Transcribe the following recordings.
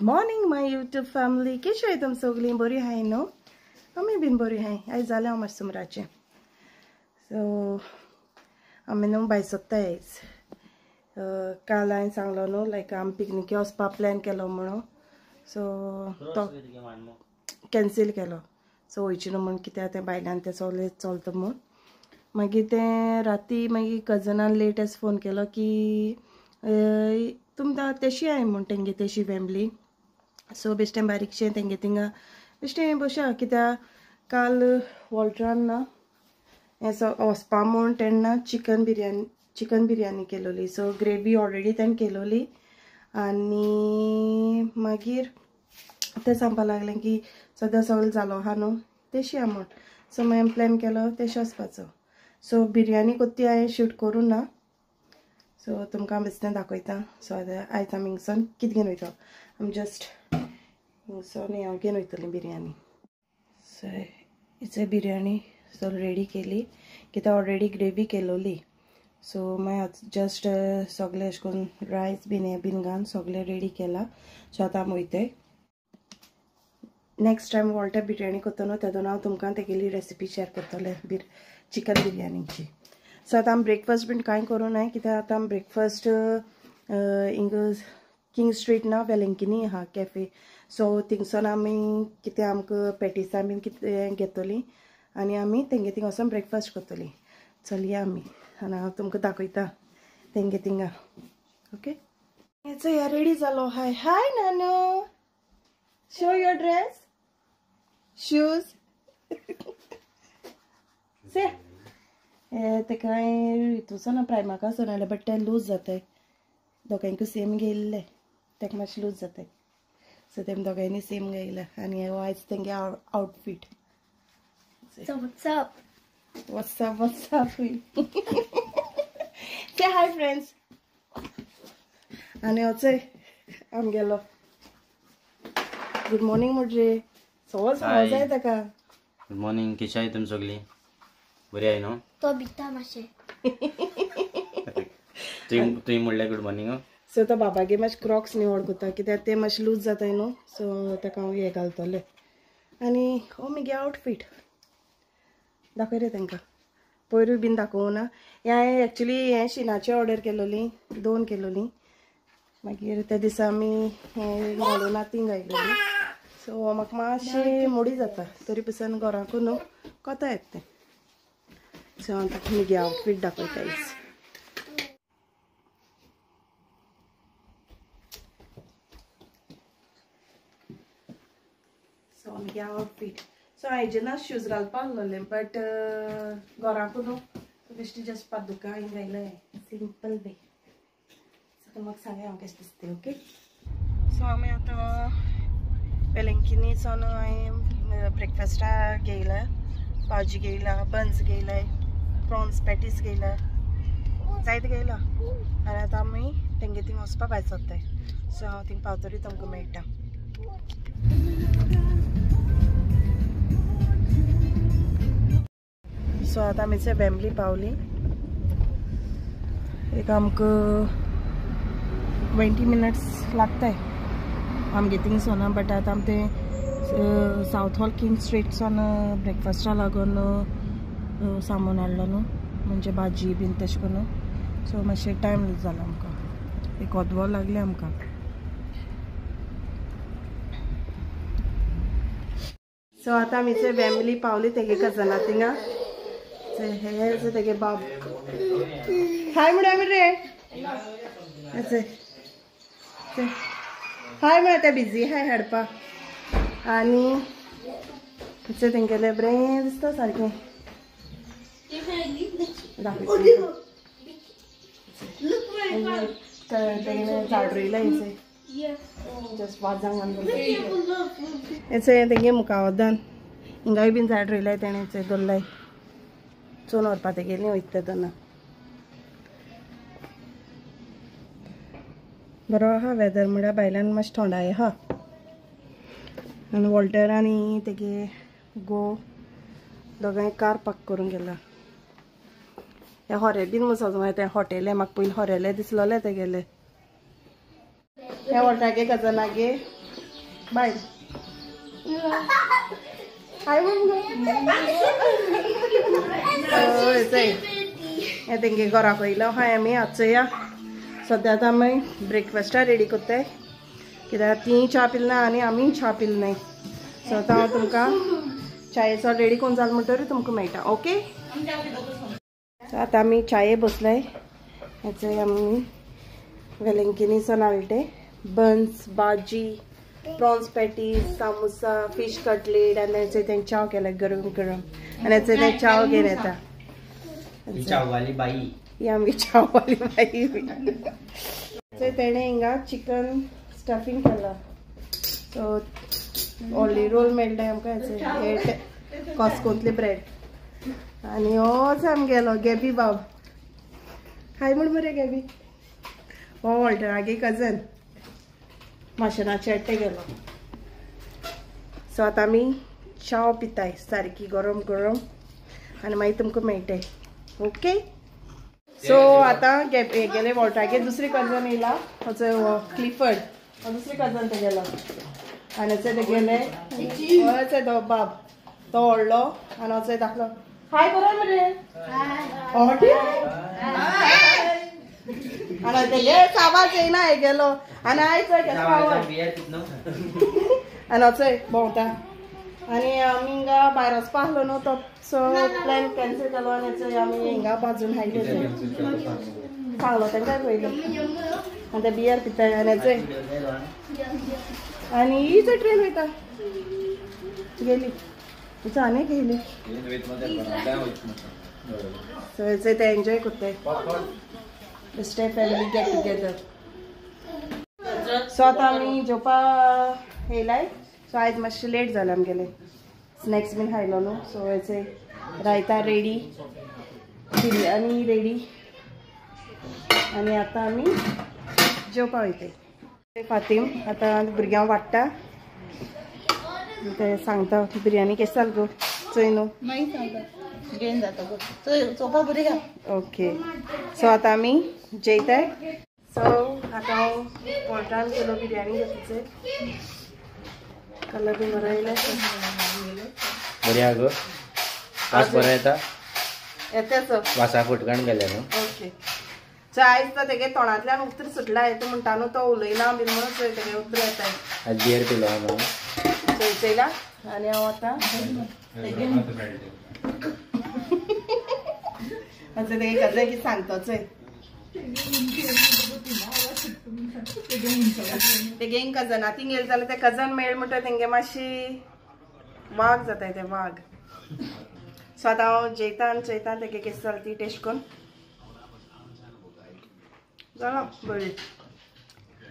Morning my YouTube family. कशी तुम सगळीं बरी हाय न्हू? आमी बीन बरी हाय. आयज जालें हांव मातशें सुमराचें. सो आमी न्हू भायर सोदता आयज. काल हांवें सांगलो न्हू लायक आमी पिकनिके वचपा प्लॅन केलो म्हणून, सो तो कॅन्सील केलो. सो वयचें न्हू म्हूण कित्याक तें भायल्यान तें सगळें चलता म्हूण. मागीर तें राती मागीर कजनान लेटस्ट फोन केलो की तुमकां तेशी I म्हूण तेंगे तेशी फॅमिली. सो बेश्टें बारीकशें तेंगे थिंगा बेश्टें बशा कित्याक काल वॉल्टरान ना हें वचपा म्हूण तेन्ना चिकन बिरयानी केलोली. सो ग्रेवी ऑलरेडी तेणें केलोली आनी मागीर तें सांगपा लागलें की सद्या सगळें जालो आहा न्हू तेशी आहा म्हूण. सो मागीर प्लॅन केलो तेशें वचपाचो. सो बिरयानी कोत्ती हांवें शूट करूं ना, सो तुमकां बेश्टें दाखयता. सो आतां आयज आमी हिंगसून कितें घेवन वयता, आमी जस्ट हिंगसून हांव घेवन वयतली बिरयानी. सो इचे बिरयानी सो रेडी केली कित्याक ऑलरेडी ग्रेवी केलोली. सो मागीर आतां जस्ट सगळें अशें करून रायस बीन हें बीन घालून सगळें रेडी केलां. सो आतां आमी वयताय. नेक्स्ट टायम वॉल्टर बिरयानी करता न्हू तेदोना हांव तुमकां तेगेली रेसिपी शेयर करतलें चिकन बिरयानीची. सो आतां आमी ब्रेकफास्ट बीन कांय करूं नाय कित्याक आतां आमी ब्रेकफास्ट हिंग किंग स्ट्रीट ना वेलंकिनी आहा कॅफे. सो थिंगसून आमी कितें आमकां पॅटीसां बीन कितें घेतलीं आनी आमी तेंगे थिंगा वचोन ब्रेकफास्ट करतलीं. चलया आमी आनी हांव तुमकां दाखयता तेंगे थिंगा. ओके चया रेडी जालो. हाय हाय नानू, show your dress, shoes. से तेका हांवें हितूचो ना प्रायमाका सोन हाडलें बट तें लूज जाताय. दोगांयकूय सेम घेयल्लें, तेका मातशें लूज जाताय. सो तेमी दोगांयनी सेम घेयलां आनी हो आयज तेंगे outfit. So what's up? What's up, what's up? Say hi friends. आनी वचय आमगेलो गुड मॉर्निंग मुजे सवज जाय ताका. गुड मॉर्निंग, कशी आहे तुम सगळी? बरी आहे न्हू? तो भिता मातशें. तुवें म्हणलें गुड मॉर्निंग. सो तो बाबागे मातशें क्रॉक्स निवड करता कित्याक ते मातशें लूज जाताय न्हू. सो ताका हांव हें घालतलें. आनी हो मुगे आउटफीट दाखय रे तांकां. पयरूय बीन दाखोवं ना. हें हांवें एक्चुली हें शिनाचें ऑर्डर केलोली, दोन केलोली. मागीर त्या दिसा आमी हें घालून ना ती घायलोली. सो हो म्हाका मातशें मोडी जाता तरी पसून घराकूय न्हू कोता येता तें. सो हांव ताका मुगे आउटफीट दाखयता आयज. सो मुगे आउटफीट. सो हांवें जेन्ना शूज घालपा आहलोलें बट घराकूय न्हू बेश्टी जस्ट पादुकां हांवें घायलें सिंपल वे. सो तुमी म्हाका सांगाय हांव कशें दिसता. ओके सो आमी आतां वेलंकिनीसून हांवें ब्रेकफास्टाक घेयला, भाजी घेयला, बन्स घेयलाय, प्रॉन्स पॅटीस घेयला, जायते घेयला. आनी आतां आमी तेंगे थिंग वचपा भायर सोदताय. सो हांव थिंग पावतरी तुमकां मेळटा. सो आतां आमी फॅमिली पावली. एक आमकां 20 मिनट्स लागताय आमगे थिंगसोन. बट आतां आमी तें सावथ हॉल किंग स्ट्रीटसून ब्रेकफास्टा लागून सामान हाडलो न्हू, म्हणजे भाजी बीन तशें करून. सो मातशें टायम जालो आमकां, एक अर्दवर लागलें आमकां. सो आतां आमी फॅमिली पावली तेगे कजना थिंगा. हे तेगे बाब हाय म्हणूया रे. हाय म्हळ्यार ते बिजी हाय हाडपा. आनी तेंगेलें बरें दिसता सारकें. तेंगेलें झाड रोयलां हेचें जस्ट वाजांक हेचें तेंगे मुखावदान हिंगाय बीन झाड रोयलाय तेणें दवरलाय. चोवन व्हरपा तेगेलीं वयता तेन्ना बरो आहा वेदर म्हळ्यार भायल्यान मातशें थोंडाय आहा. आनी वॉल्टर आनी तेगे गो दोगांय कार पार्क करूंक गेला. हें होरेल बीन म्हूण तें हॉटेल म्हाका पयलीं होरेले दिसलोलें तेगेलें. हें वॉल्टरागे कजनागे बाय हाय म्हण हे तेंगे घराक वयलो हाय आमी आतां चोया. सद्या आतां आमी ब्रेकफास्टा रेडी करताय कित्याक तीं च्या पिल ना आनी आमी च्या पिल नाय. सो आतां हांव तुमकां चायेचो रेडी करून जाल म्हणटरी तुमकां मेळटा. ओके, आतां आमी चाये बसलाय. हेचे आमी वेलंकिनीचो नाल्टे बन्स, भाजी, prawns patties, samosa, fish cutlet आनी हेचे तें चाव केले गरम गरम. आनी हेचे तें चाव घेवन येता चाववाली बाई. ही आमगे चाववाली बाई. तेणें हिंगा चिकन स्टफींग केला. सो व्हडली रोल मेळटा आमकां हेचे कॉस्कोंतली ब्रेड. आनी होच आमगेलो गॅबी बाब. हाय म्हण मरे गॅबी. हो वॉल्टरागे कजन माशेनाचे अट्टे गेलो. सो आतां आमी चाव पिताय सारकी गरम गरम आनी मागीर तुमकां मेळटाय. ओके, सो आतां गेले वॉल्टरागे दुसरी कजन येयला, हो क्लिफर्ड हो दुसरी कजन ते गेलो. आनी ते गेले होच तो बाब तो व्हडलो आनी होच धाकलो. हाय करा मरे आनी तेगे आवाज येयना हे गेलो. आनी आयज आवाज आनी होचय भोंवता. आनी आमी हिंगा भायर वचपा आसलो न्हू तो सो प्लॅन कॅन्सल केलो आनी आमी हिंगा बाजून हाडले सांगलो तांकां पयलीं. आनी ते बियर पिताय आनी हेचय आनी ही ट्रेन वयता गेली तुझं आनी येयली. सो हेचय ते एन्जॉय करताय. Stay family get together. So आतां आमी जेवपा येयलाय. सो आयज मातशें लेट जालें आमगेलें, स्नॅक्स बीन खायलो न्हू. सो हेचे रायता रेडी, बिरयानी रेडी आनी आतां आमी जेवपा वयताय. फातीम आतां भुरग्यांक वाडटा ते सांगता बिरयानी केस जाल गो चोय न्हू. ओके, सो आतां आमी जेयताय. सो आतां हांव पोल्टान केलो बिरयानी घेतली. कलर बी बरो येयला. बरी आहा गो, वास बरो येता. येता वासा फुटकाण गेले न्हू. ओके, सो आयज तो तेगे तोंडांतल्यान उतर सुटला तूं म्हणटा न्हू तो उलयना बीन म्हणून चोय तेगे उतर येताय. आज बियर पिलो म्हणून चोय चोयला. आनी हांव आतां अशें तेगे कजन कितें सांगता चोय. तेगे कजना थिंग गेले जाल्यार ते कजन मेळ म्हणटा तेंगे मातशी वाग जाताय ते वाग. सो आतां हांव जेयता आनी चोयता तेगे केस जाल ती टेस्ट करून जालो बरी.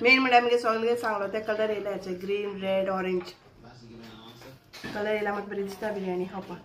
मेन म्हणल्यार आमगे सगळें सांगलो ते कलर येयला हेचे ग्रीन, रेड, ऑरेंज कलर येयला म्हाका बरी दिसता बिरयानी खावपाक.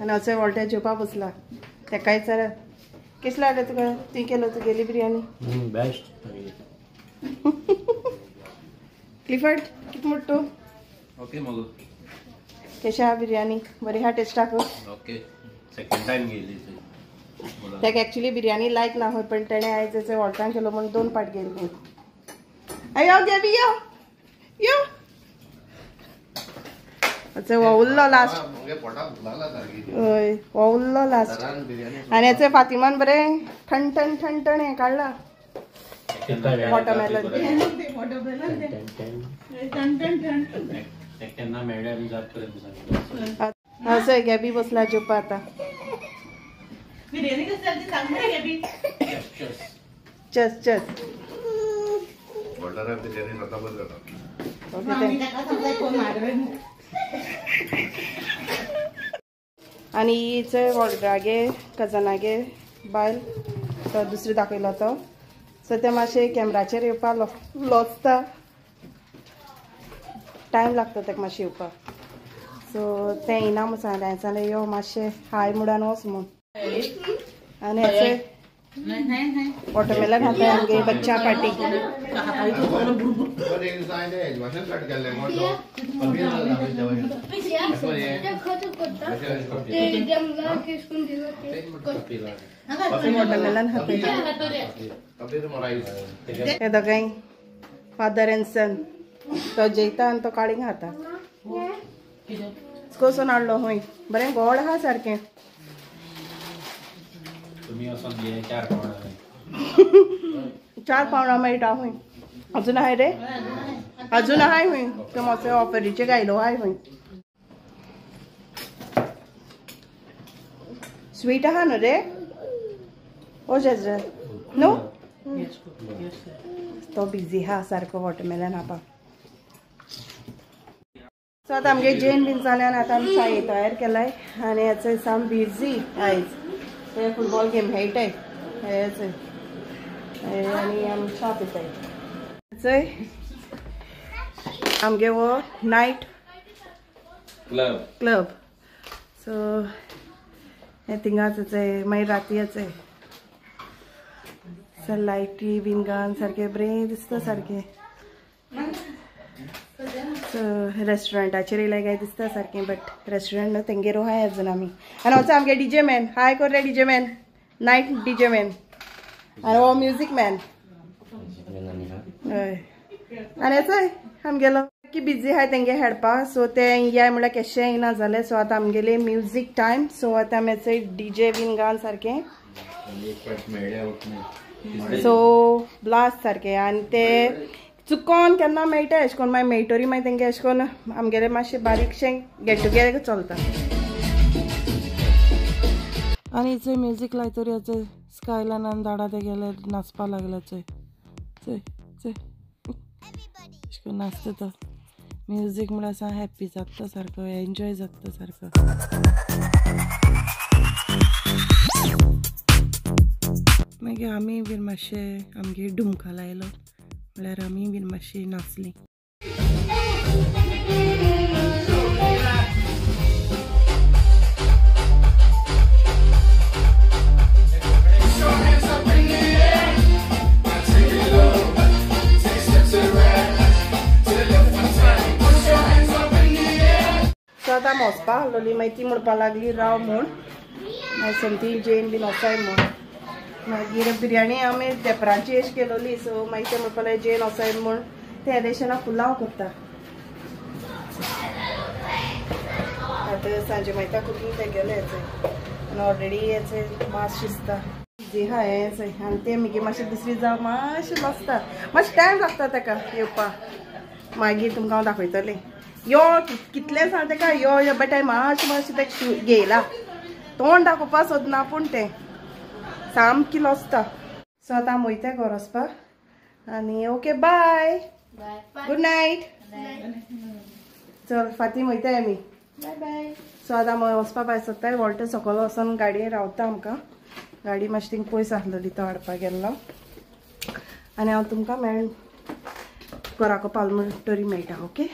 आनी अशें वॉल्ट्या जेवपा बसला तेकाय सर केस लागले तुका तुवें केलो तुगेली बिरयानी बेस्ट. क्लिफर्ड कितें म्हणटा तूं? ओके मगो केशा आहा बिरयानी बरी आहा टेस्टाक? ओके, सेकंड टायम गेली. ताका एक्चुअली बिरयानी लायक ना हय, पण तेणें आयज हेचे वॉल्टान केलो म्हूण दोन पाट गेली. यो गॅबी यो यो. अच्छा हो उरलो लास्ट. हय हो उरलो लास्ट. आनी हेचे फातिमान बरें ठणठण ठणठण हें काडला वॉटरमेलन. असो गॅबी बसला जेवपा आतां. चस चस आनी हिचे वॉल्टरागे कजनागे बायल तो दुसरी दाखयलो तो. सो ते मातशें कॅमराचेर येवपाक लॉजता, टायम लागता ताका मातशें येवपाक. सो तें येयना म्हूण सांगलें हांवें, सांगलें यो मातशें हाय म्हणून वच म्हूण. आनी हेचे वॉटरमेलन खाता आमगे बच्चा पार्टी. वॉटरमेलन खाता हे दोगांय फादर एंड सन. तो जेयता आनी तो काळींग खाता. कसोन हाडलो हूंय बरें गोड आहा सारकें. 4 पावणां मेळटा हूंय. अजून आहाय रे, अजून आहाय हूंय. तो मातसो ऑफरीचेर घायलो आहाय हूंय. स्वीट आहा न्हू रे? ओ जेजरे न्हू तो बिजी आहा सारको वॉटरमेलन हापा. सो आतां आमगे जेन बीन जालें आनी आतां आमी चाय तयार केलाय आनी हेचो साम बिजी आयज. ते फुटबॉल गेम खेळटाय हेच आनी आमी च्या पिताय. चोय आमगे हो नायट क्लब. सो हे थिंगाच मागीर राती येचय सर लायटी बीन घालून सारकें बरें दिसता सारकें. सो रेस्टॉरंटाचेर येयले काय दिसता सारकें, बट रेस्टॉरंट न्हू तेंगेर आहाय अजून आमी. आनी वचो आमगे डीजे मॅन. हाय कर रे DJ man, night DJ man. आनी हो म्युजीक मॅन. हय आनी येचोय आमगेलो की बिजी आहाय तेंगे हेडपा. सो ते याय म्हणल्यार केशें येना जालें. सो आतां आमगेले म्युजीक टायम. सो आतां आमी येचोय डीजे बीन घालून सारकें सो ब्लास्ट सारकें. आनी ते चुकोन केन्ना मेळटा एशें कोन्न मागीर मेळटरी मागीर तेंगे एशें कोन्न आमगेलें मातशें बारीकशें गेट टुगेदर चलता. आनी चोय म्युजीक लायतरी चोय स्कायलायनान दाडा ते गेले नाचपा लागले. चोय चोय चोय एशें कोन्न नाचता तो. म्युजीक म्हळ्यार सा हॅप्पी जाता सारको, एन्जॉय जाता सारको. मागीर आमी बीन मातशें आमगे डुमका लायलो म्हळ्यार आमी बीन मातशी नाचली. सो आतां आमी वचपा आहलोली. मागीर ती म्हणपा लागली राव म्हूण, मागीर सोमती जेन बीन वचाय म्हूण. मागीर बिरयानी आमी तेपरांची अशी केलोली. सो मागीर ते म्हणपा लागले जेन वचाय म्हूण. ते येदेशेना पुलाव करता. आतां सांजे मायता कुकींग ते गेले येचे आनी ऑलरेडी येचे मास शिजता जी हा हें. आनी ते मागीर मातशें दुसरी जावं मातशें बसता, मातशें टायम लागता ताका येवपाक. मागीर तुमकां हांव दाखयतलें. यो कितलें सांग ताका यो यो बेटाय मातशें मातशें ताका घेयला तोंड दाखोवपा सोदना पूण तें सामकी लजता. सो आतां आमी वयता घर वचपाक आनी ओके बाय, गुड नायट. चल फातीं वयताय आमी, बाय बाय. सो आतां आमी वचपा भायर सोदताय. वॉल्टर सकयल वचोन गाडयेन रावता आमकां. गाडी मातशी थिंग पयस आसलेली तो हाडपाक गेल्लो. आनी हांव तुमकां मेळ घराको पावल म्हण तरी मेळटा. ओके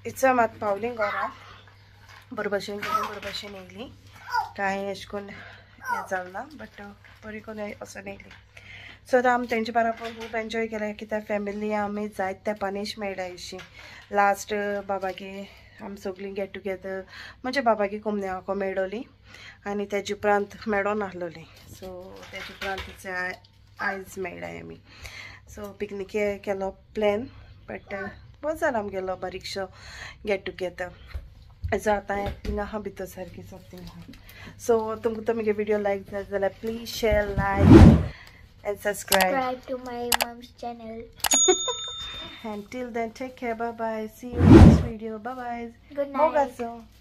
इत्सा मात पावली घरा बरे भशेन गेली, बरे भशेन येयली. कांय अशें करून हें जालें ना, बट बरी करून वचोन येयली. सो आतां आमी तेंचे बरोबर खूब एन्जॉय केलें कित्याक फॅमिली आमी जायत तेंपानीच मेळ्ळ्या अशी. लास्ट बाबागे आमी सगळीं गेट टुगेदर म्हणजे बाबागे कोमन्याको मेळोली आनी तेजे उपरांत मेळोन नासलोली. सो तेजे उपरांत आयज मेळ्ळ्या आमी. सो पिकनिके केलो प्लॅन, बट बरो जालो आमगेलो बारीकशो गेट टुगेदर. सो आतां एक्टींग आहा भितर सारकी समथींग आहा. सो तुमकां तो म्हगे विडियो लायक जाय जाल्यार please share, like and subscribe to my mom's channel. And till then, take care. Bye bye. See you in next video. Bye bye. Good night.